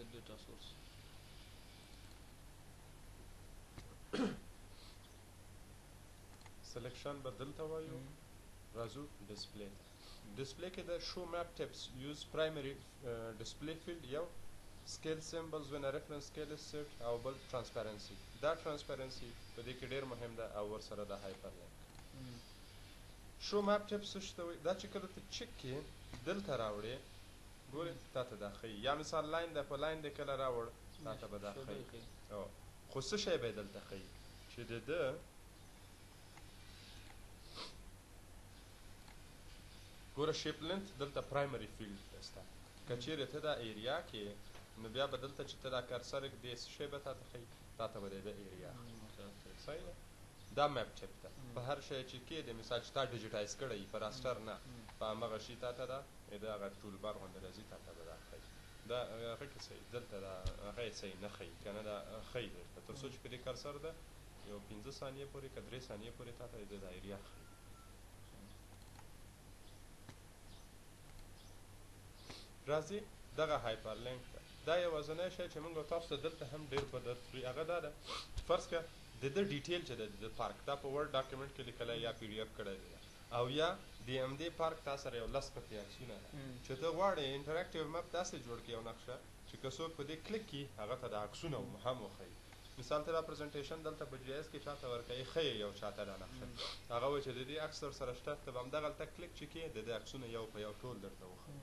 Set data source. Selection به دلته وایو. راځو display ته. Display کې د show map tips use primary display field یو، scale symbols when a reference scale is set، او بل transparency. دا transparency په دې کې ډیر مهم ده او ورسره د hyperlink. Show map tips څه ته وایي؟ دا چې کله ته check کې دلته راوړې، ګورې تا ته دا ښیي. یا مثال line ده، په line دې کله راوړ تا ته به دا ښیي. خو څه شی به یې دلته ښیي چې د ده ګوره shape length دلته primary field ده ستا. که چیرې ته دا area کې، نو بیا به دلته چې ته دا cursor ږدې څه شی به تا ته ښیي؟ تا ته به د ده area ښیي. صحیح ده؟ دا map tip ده. په هر شی چې کې د مثال چې تا digitize کړی په raster نه، په همغه شي تا ته دا د هغه toolbar غوندې راځي، تا ته به دا ښیي. دا هغه کې صحیح دلته دا هغه یې صحیح نه ښیي که نه، دا ښیي درته تر څو چې په دې cursor ده یو 5 ثانیې پورې که 3 ثانیې پورې تا ته د دا area ښیي. راځي دغه hyperlink ته. دا یوازنی شی چې موږ تاسو ته دلته هم ډېر په درد خوري هغه دا ده. فرض کړه د ده detail چې ده د پارک دا په Word document کې لیکلی یا PDF کړی دی، او یا د همدې پارک تا سره یو 10 قطعې عکسونه ده چې ته غواړې interactive map داسې جوړ کړې یو نقشه چې که څوک په دې کلیک کړي هغه ته د عکسونه هم وښیي. مثال ته دا presentation دلته په GIS کې چاته ورکوي، ښیې یو چاته دا نقشه، هغه وایي چې د دې عکس در سره شته، ته به همدغلته کلیک چې کړې د دې عکسونه یو په یو ټول درته وښیي.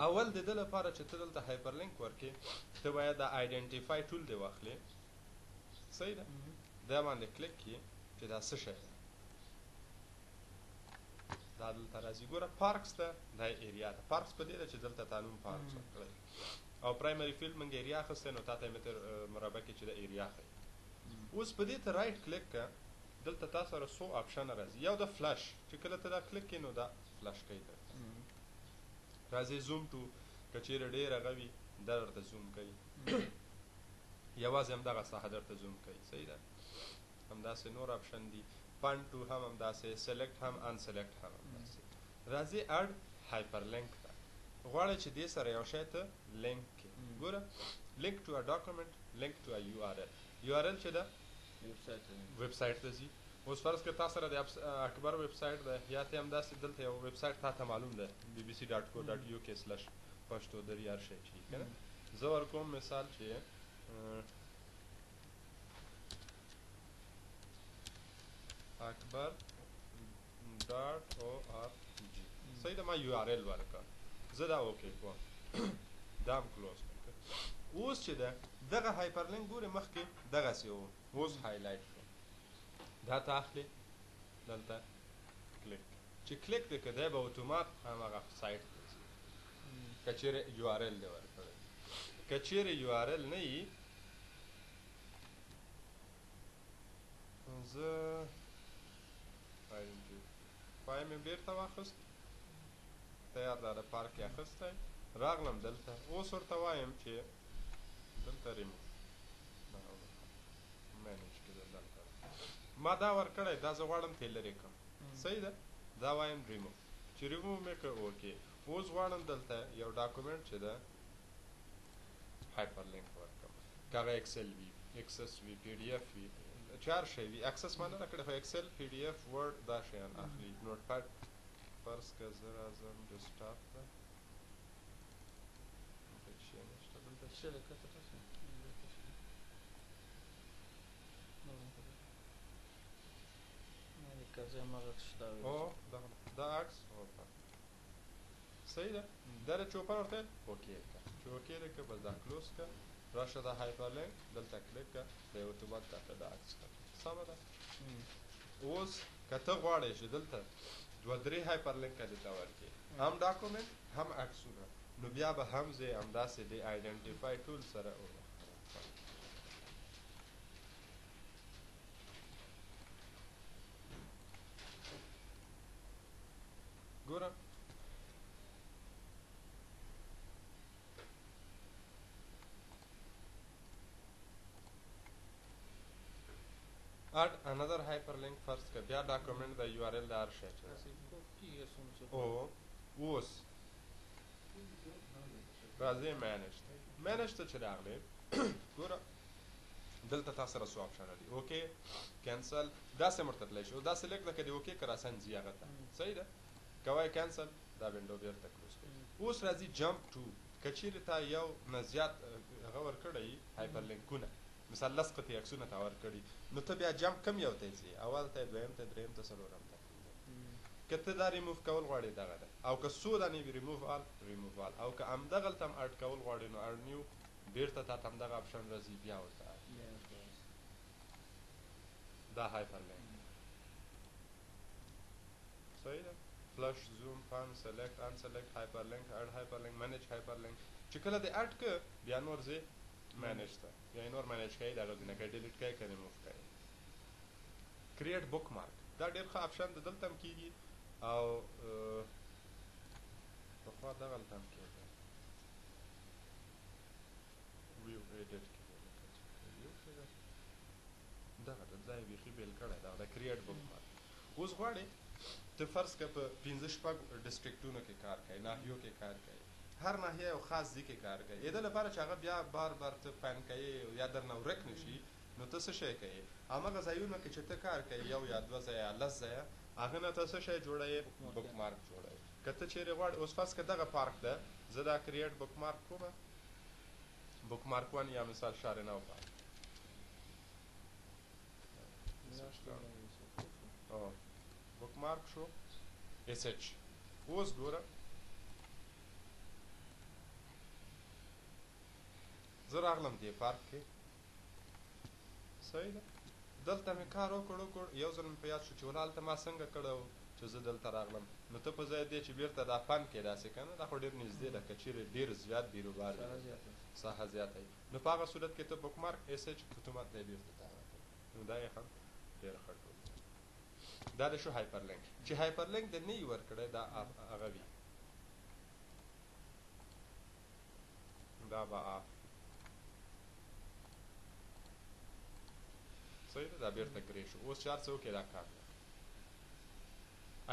اول د ده لپاره چې ته دلته hyperlink ورکې، ته باید دا identify tool دی واخلې. صحیح ده؟ دا باندې کلیک کړې چې دا څه شی ده. دا دلته راځي. ګوره parks ده، دا area ده. Parks په دې ده چې دلته تا نوم parks ورکړی او primary field موږ area اخیستی، نو تا ته متر مربع کې چې د area ښیي. اوس په دې ته right click که، دلته تا سره څو option راځي. یو د flash چې کله ته دا کلیک کړې نو دا فلش کوي درته. راځي zoom to، که چیرې ډېر هغه وي دا درته زوم کوي، یوازې همدغه ساحه درته زوم کوي. صحیح ده؟ همداسې نور option دي، pin to هم همداسې، select هم، unselect هم همداسې. راځي add hyperlink ته. غواړی چې دې سره یو شی ته لینک کړې. ګوره link to a document، link to a URL. URL چې ده ویب سایټ ته ځي. اوس فرض کړه تا سره د اکبر ویب سایټ ده، یا ته همداسې دلته یو ویب سایټ تا ته معلوم ده bbc.co.uk/پښتو دري هر شی چې که نه. زه ورکوم مثال چې akbar.org. صحیح ده؟ ما URL ورکړ، زه دا okay کوم، دا هم close کړم. اوس چې ده دغه hyperlink ګورې مخکې دغسې و، اوس highlight شو. دا ته اخلې دلته کلیک، چې کلیک دې که دی به اتومات هماغه سایټ ته ځي که چیرې URL دې ورکړی. که چیرې URL نه وي، زه identify مې بیرته واخیست، تیار دا د پارک یې اخیستی، راغلم دلته. اوس ورته وایم چې دلته ریموف منیج کې ده، دلته ما دا ورکړی، دا زه غواړم ترې لرې کړم. صحیح ده؟ دا وایم ریموف، چې ریموف مې کړ okay. اوس غواړم دلته یو document چې ده hyperlink ورکړم، که هغه Excel وي، Access وي، PDF وي، چې هر شی وي. Access ما نه ده کړې، خو Excel، PDF، Word دا شیان اخلي. Notepad فرض که زه راځم desktop ته، هېڅ شی نشته دلته. شته ده کته تاسو او دا عکس صحیح ده. دا د چوپن ورته okay کړه، چې okay دې کړه، بس دا close کړه، راشه دا hyperlink دلته کلیک کړه، دا اتومات تاته دا عکس کړه. سمه ده؟ اوس که ته غواړې چې دلته 2 3 hyperlink دې ته ورکړې، هم document هم عکسونه، نو بیا به هم ځې همداسې د identify tool سره ګوره add another hyperlink. فرض که بیا document د URL د هر شی چې او اوس راځې manage ته. manage ته چې راغلې، ګوره دلته تا سره څو option دي. okay، cancel، داسې هم ورته تللی شي. اوس دا select ده، که دې okay که راساً ځي هغه ته. صحیح ده. که وایې cancel، دا window بیرته close کوي. اوس راځي jump to. که چیرې تا یو نه زیات هغه ورکړی hyperlink ونه، مثال لس قطعې عکسونه تا ورکړي، نو ته بیا jump کم یو ته ځې؟ اول ته، دویم ته، دریم ته، څلورم ته، پنځم. که ته دا ریموف کول غواړې، دغه ده، او که څو دانې وي، ریموف آل، ریموف آل. او که همدغلته هم add کول غواړې، نو add new، بیرته تا ته همدغه option راځي، بیا ورته add. دا hyperlink، صحیح ده. flush، zoom، pan، select، unselect، hyperlink، add hyperlink، manage hyperlink. چې کله دې add که، بیا نور ځې manage ته، بیا نور manage کوي دغه ځینه، که delete کوي، که ریموف کوي. create bookmark، دا ډېر ښه option ده. دلته هم کېږي او پخوا دغلته هم کېده. view، edit کې دی، لکه چې view کې ده، دغه د ځای بیخي بېل کړی. دغه د create bookmark. اوس غواړې ته، فرض که په پنځه شپږ district ونو کې کار کوي، ناحیو کې کار کوي، هر ناحیه یو خاص ځای کې کار کوي، د لپاره چې هغه بیا بار بار ته پن کوي یا درنه ورک نشي، نو ته څه شی کوې؟ هماغه ځایونو کې چې ته کار کوې، یو یا دوه ځایه یا 10 ځایه، هغه نه ته څه شی جوړوې؟ bookmark جوړوې. که ته چیرې غواړې، اوس فرض که دغه پارک ده، زه دا create bookmark کوم، bookmark one، یا مثال شهر نو پارک. bookmark شو SH. اوس ګوره، زه راغلم دې پارک کې، صحیح ده. دلته مې کار وکړ وکړ، یو ځل مې په یاد شو چې ولا هلته ما څنګه کړی و چې زه دلته راغلم. نو ته په ځای دې چې بیرته دا پن کې داسې که نه، دا خو ډېر نږدې ده، که چیرې ډېر زیات بیروبار وي، ساحه زیاته وي، نو په هغه صورت کې ته bookmark SH، اتومات دی بیرته تا راکوي. نو دا یې هم ډېر ښه tool. دا د شو hyperlink. چې hyperlink د نه ورکړی، دا هغه وي، دا به off. صحیح ده. دا بیرته grey شو. اوس چې هر څه وکړې، دا کار نه.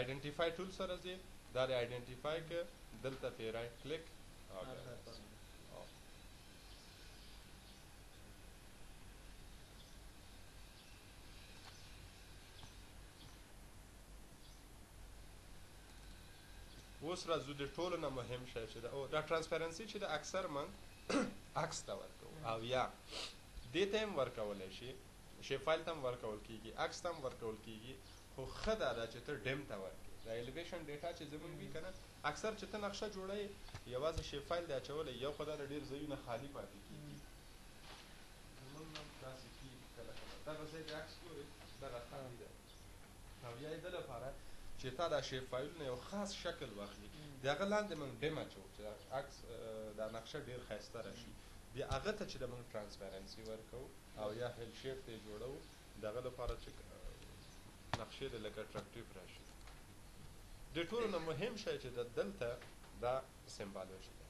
identify tool سره ځې، دا د identify که دلته پې right click او بیا داسې. او. اوس راځو د ټولو نه مهم شی چې ده، او دا transparency چې ده، اکثر موږ عکس ته ورکوو او یا دې ته هم ورکولی شي، shapefile ته هم ورکول کېږي، عکس ته هم ورکول کېږي، خو ښه دا ده چې ته DEM ته ورکړې. دا elevation data چې زمونږ وي که نه، اکثر چې ته نقشه جوړوې، یوازې shapefile دی اچولی، یو خو دا د ډېر ځایونه خالي پاتې کېږي. زمونږ هم داسې کېږي کله کله، دغه ځای د عکس ګورې، دغه خالي ده. او یا یې د لپاره چې تا دا shape file ونه یو خاص شکل واخلي، د هغه لاندې موږ DEM اچوو چې دا عکس، دا نقشه ډېر ښایسته راشي. بیا هغه ته چې د موږ transparency ورکوو او یا hillshade ته یې جوړوو، د هغه لپاره چې نقشې د لږ attractive راشي. د ټولو نه مهم شی چې د دلته دا symbology ده،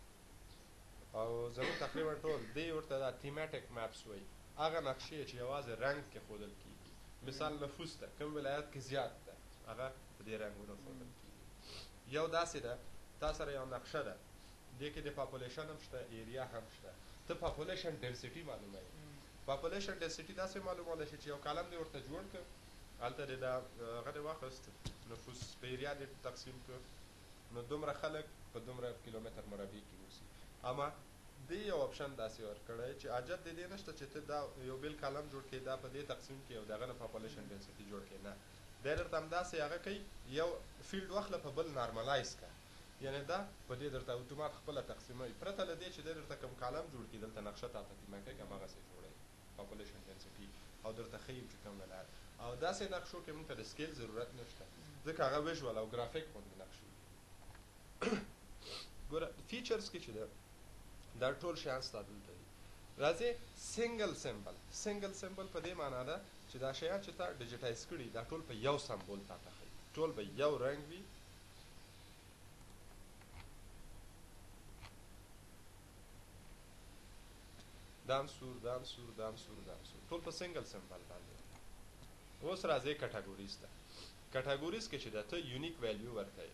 او زموږ تقریبا ټول دی ورته دا thematic maps وایي، هغه نقشې چې یوازې رنګ کې ښودل کېږي. مثال نفوس ده، کوم ولایت کې زیات ده، هغه په دې رنګونو ښودل کېږي. یو داسې ده، تا سره یو نقشه ده، دې کې د population هم شته، area هم شته، ته population density معلوموي. population density داسې معلومولی شي چې یو column دې ورته جوړ کړ، هلته دې دا هغه دې واخیست، نفوس په area دې تقسیم کړ، نو دومره خلک په دومره کیلومتر مربع کې اوسي. اما دې یو option داسې ورکړی چې حاجت دې دې نشته چې ته دا یو بل column جوړ کړې، دا په دې تقسیم کړې او د هغه نه population density جوړ کړې. نه، دی درته همداسې هغه کوي، یو field واخله، په بل normalize کړه، یعنې دا په دې درته اتومات خپله تقسیموي، پرته له دې چې دی درته کوم column جوړ کړي. دلته نقشه تا ته thematic هماغسې جوړوي population density، او درته ښیي چې کوم ولایت. او داسې نقشو کې موږ ته د scale ضرورت نشته، ځکه هغه visual او ګرافیک غوندې نقشې. ګوره، features کې چې ده، دا ټول شیان ستا دلته دي. راځي single symbol. single symbol په دې معنا ده چې دا شیان چې تا digitize کړي، دا ټول په یو symbol تا ته ښیي، ټول به یو رنګ وي. دام سور، دام سور، دام سور، دام سور، ټول په single symbol باندې. اوس راځي categories ته. categories کې چې ده، ته unique value ورکوي.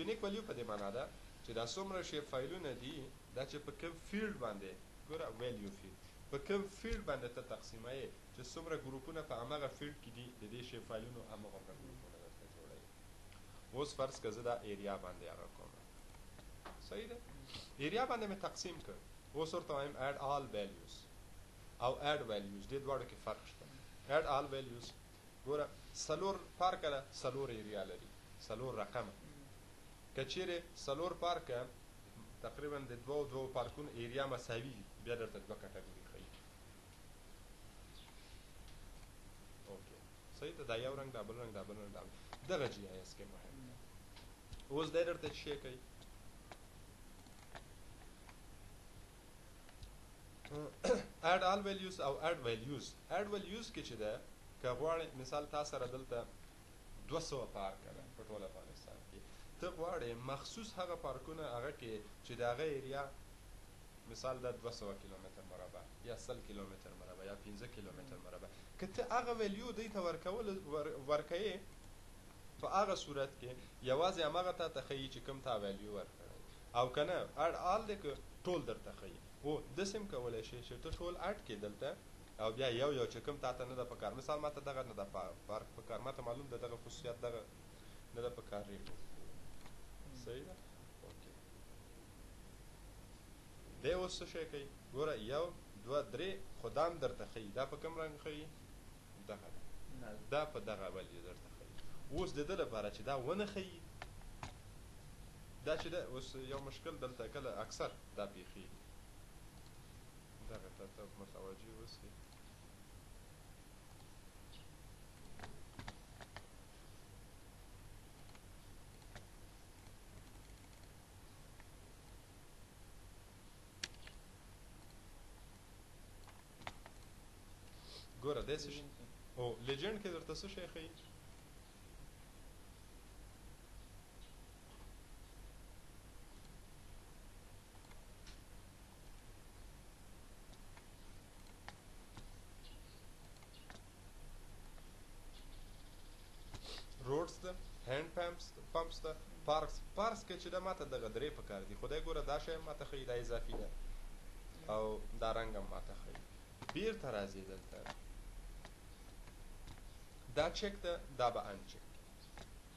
unique value په دې معنا ده چې دا څومره shape فایلونه دي، دا چې په کوم field باندې، ګوره value field په کوم field باندې ته تقسیموي، چې څومره ګروپونه په هماغه field کې دي، د دې shape فایلونو هماغومره ګروپونه درته جوړوي. اوس فرض که زه دا area باندې هغه کوم، صحیح ده، area باندې مې تقسیم کړ، اوس ورته وایم add all values او add values، دې دواړو کې فرق شته. Add all values ګوره څلور پارکه ده، څلور area لري، څلور رقمه. که چیرې څلور پارکه تقریبا د دوو دوو پارکونو area مساوي وي، بیا درته دوه کټګوري ښیي. Okay صحیح ده، دا یو رنګ، دا بل رنګ، دا بل رنګ، دا دغه GIS کې مهم ده. اوس دی درته څه شی کوي؟ Add all values او add values. Add values کې چې ده، که غواړې مثال تا سره دلته 200 پارک ده په ټول افغانستان کې، ته غواړې مخصوص هغه پارکونه هغه کې چې د هغه area مثال دا 200 کیلومتر مربع یا 100 کیلومتر مربع یا 5 کیلومتر مربع، که ته هغه value دوی ته ورکوې، په هغه صورت کې یوازې هماغه تا ته ښیي چې کوم تا value ورکړی، او که نه add all دی که ټول درته ښیي. او داسې هم کولی شې چې ته ټول add کړې دلته، او بیا یو یو چې کوم تا ته نه ده پکار، مثال ما ته دغه نه ده پارک پکار، ما ته معلوم ده دغه خصوصیات دغه نه ده پکار، ریموو. صحیح ده؟ Okay دی اوس څه شی کوي؟ ګوره یو دوه درې خو دا هم درته ښیي، دا په کوم رنګ ښیي؟ دغه ده، دا په دغه value درته ښیي. اوس د ده لپاره چې دا ونه ښیي، دا چې ده اوس یو مشکل دلته کله اکثر دا پېښېږي، دغه ته ته متوجه اوسې. ګوره دی څه شی او legend کې درته څه شی ښیي؟ Roads ده، hand pumps ده، parks. Parks کې چې ده ماته دغه درې پکار دي، خدای ګوره دا شی هم ماته ښیي، دا اضافي ده، او دا رنګ هم ماته ښیي. بیرته راځي دلته، دا چک ده، دا به uncheck،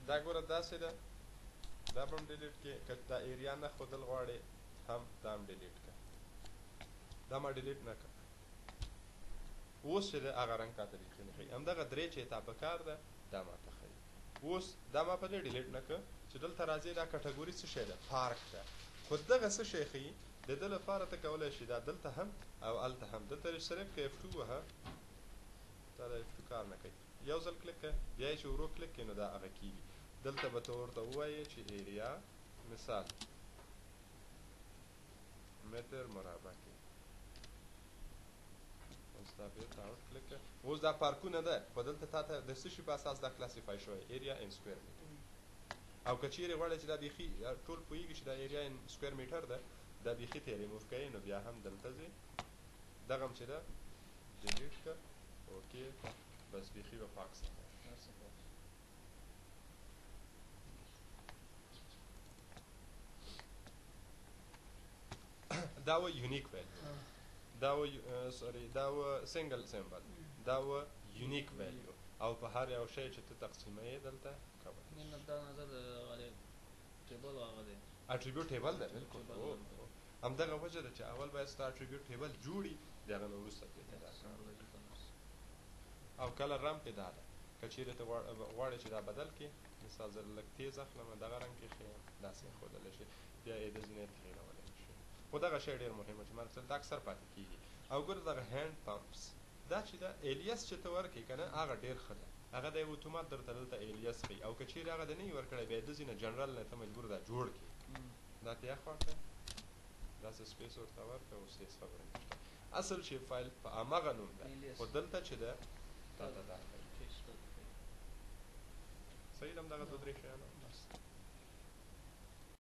دا ګوره داسې ده، دا به هم delete کړې، که دا area نه ښودل غواړې هم دا هم delete کړه، دا ما delete نه کړه. اوس چې ده هغه رنګ تاته بیخي نه ښیي، همدغه درې چې تا پکار ده دا ماته ښیي. اوس دا ما په دې delete نه کړه چې دلته راځي، دا کټګوري څه شی ده؟ پارک ده، خو دغه څه شی ښیي؟ د ده لپاره ته کولی شې دا دلته هم او هلته هم، دلته دې select کړه، F2 وهه، دا د F2 کار نه کوي، یو ځل کلیک کړه، بیا یې چې ورو کلیک کړې نو دا هغه کېږي. دلته به ته ورته ووایې چې area مثال متر مربع کې، اوس دا بیرته out کلیک کړه. اوس دا پارکونه ده، خو دلته تا ته د څه شي په اساس دا classify شوی؟ Area in square meter. او که چیرې غواړې چې دا بیخي ټول پوهېږي چې دا area in square meter ده، دا بیخي ته ریموو کوې، نو بیا هم دلته ځې، دغه هم چې ده delete کړه، okay، بس بیخي به پاک ساتلی. دا و unique value، دا و sorry، دا و single symbol، دا و unique value، او په هر یو شی چې ته تقسیموې دلته کولی شې. نه، دا نظر د table هغه دی، attribute table ده، بالکل. همدغه وجه ده چې اول باید ستا attribute table جوړي، د هغه نه وروسته پرې ته دا کار وکړې. او کله رم پې دا ده، که چیرې ته غواړې چې دا بدل کړې، مثال زه لږ تیز اخلم، دغه رنګ کې ښیم، داسې یې ښودلی شي، بیا یې د ځینې تغییرولی شي. خو دغه شی ډېر مهم چې ما دلته اکثر پاتې کېږي. او ګوره دغه hand pumps، دا چې ده alias چې ته ورکړې که نه، هغه ډېر ښه ده، هغه د اتومات درته دلته alias ښیي. او که چیرې هغه د نه وي ورکړی، بیا د ځینې جنرال نه ته مجبور دا جوړ کړې، دا ته اخوا کړه، داسې space ورته ورکړه، اوس هېڅ خبره نشته. اصل shape file په هماغه نوم ده، خو دلته چې ده تا ته دا ښیي. صحیح ده؟ همدغه دوه درې شیان.